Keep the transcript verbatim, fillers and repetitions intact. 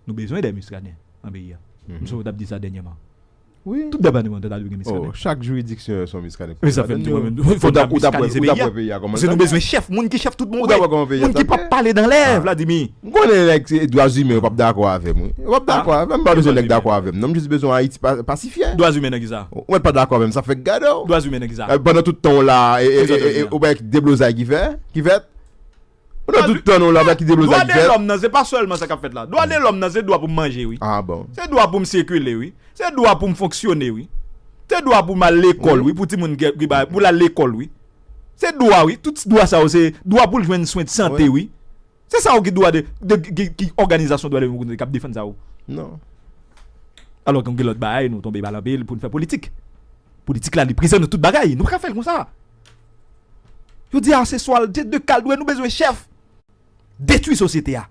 Nou bezwen de Muscadin nan peyi a. M sonje w t ap di sa dènyèman. Wi. Tout depatman ta dwe gen Oh, Muscadin. Chak jiridiksyon se yon Muscadin. Men sa fè m di mwen menm, fò n ap Muscadin se peyi a. Ou ta wè peyi a kòman Paske l nou ta bezwen chèf, moun ki chèf tout Ou moun. ta wè kòman peyi a Moun ki t ap p ap pale nan lè, Vladimir. M konnen nèg se dwa imen yo p ap dakò avè m wi. Yo p ap dakò avè m, m pa bezwen nèg dakò avè m. Non, m jis bezwen Ayiti pa- pasifye. Dwa imen nan ki sa? Ou mèt pa dakò avè m, sa fèk gade w. Dwa imen nan ki sa? Eh, Pandan tout tan w la, e, e, Kisa w e, di e, la? Ou pa deblozay ki fè? Ki fèt? Ou nan tout tan nou la, pa ki deblozay Dwa ki de fèt? lòm nan, se pa sèlman sa k ap fèt la. Dwa de lòm nan, se dwa pou m manje, wi. Ah bon. Se dwa pou m sikile, wi. Se dwa pou m fonksyone, wi. Se dwa pou m al lekòl, wi. Pou timoun ki, ki ba, pou l al lekòl, wi. Se dwa, wi. Tout dwa sa yo, se dwa pou l jwenn swen de sante, wi. Se sa yo ki dwa de, de ki, ki òganizasyon dwa de moun k ap defann sa yo. Non. Alò ke gen lòt bagay, nou tonbe ba l anpil pou n fè politik. Politik la, li prezan nan tout bagay. Nou pa ka fè l konsa. Yo di a se swa l, de, de kal dwe, nou bezwen chèf. Detwi sosyete a.